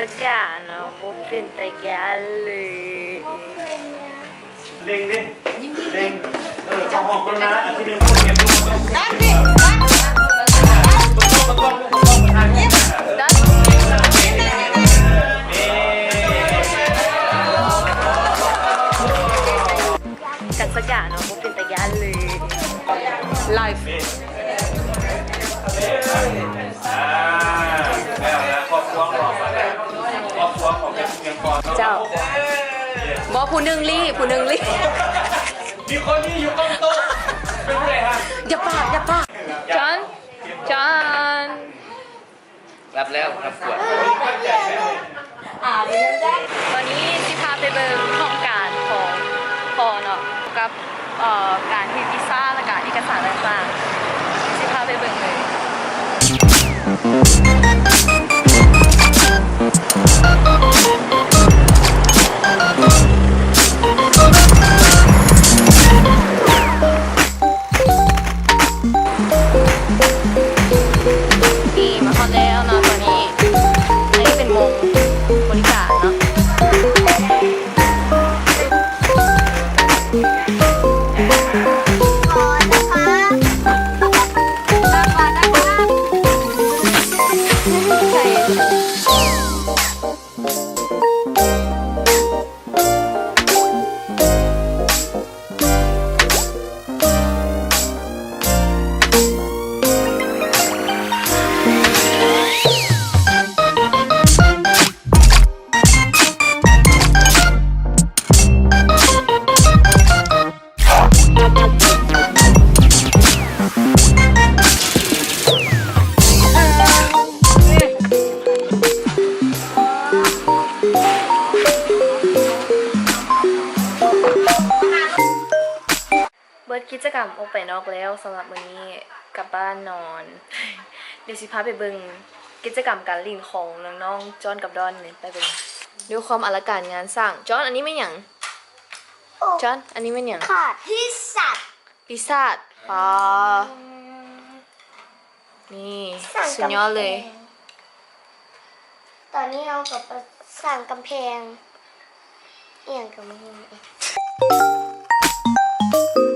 ອາກາດເນາະ ບໍ່ເປັນຕາຢ້ານເລີຍ. ເລັ່ງເດ້ ເລັ່ງ ເອີ ເຂົ້າຫ້ອງກ່ອນນະ ອັນທີໜຶ່ງຄົນເກັບລູກ ກັນສະກາເນາະ ບໍ່ເປັນຕາຢ້ານເລີຍ. ໄລຟ໌ ອ່າ ແລ້ວນະ ຄອບຄົວຂອງ ຄອບຄົວຂອງ ເຈົ້າ ບໍ່ ຜູ້ໜຶ່ງລີ້ ຜູ້ໜຶ່ງລີ້ ມີຄົນທີ່ຢູ່ກ້ອງໂຕະ ເປັນຜູ້ໃດຮະ? ຢ່າປາກ ຢ່າປາກ ຈອນ ຈອນ. ຮັບແລ້ວ ຮັບກວດ. ຕອນນີ້ຊິພາໄປເບິ່ງຫ້ອງການຂອງພໍ່ເນາະ ກັບ ເອີ ການເຮັດວີຊາ ແລ້ວກະເອກະສານຕ່າງໆ ຊິພາໄປເບິ່ງເລີຍ. ນີ້ມາຮອດແລ້ວເນາະ ຕອນນີ້ ອັນນີ້ເປັນໂມງບໍລິການເນາະ. ເບິດກິດຈະກຳອອກໄປນອກແລ້ວ ສຳລັບມື້ນີ້ກັບບ້ານນອນ. ດຽວຊິພາໄປເບິ່ງກິດຈະກຳການຫຼິ້ນຂອງນ້ອງໆ ຈອນກັບດອນນີ້ ໄປເບິ່ງ. ດ້ວຍຄວາມອະລະການງານສ້າງ. ຈອນ ອັນນີ້ແມ່ນຫຍັງ? ໂອ້ ຈອນ ອັນນີ້ແມ່ນຫຍັງ? ຂາດ ປີສາດ ປີສາດ. ປາ ນີ້ ສ້າງ ສຸດຍອດເລີຍ. ຕອນນີ້ເຮົາກໍໄປສ້າງກຳແພງ ອີ່ຫຍັງກໍບໍ່ຮູ້.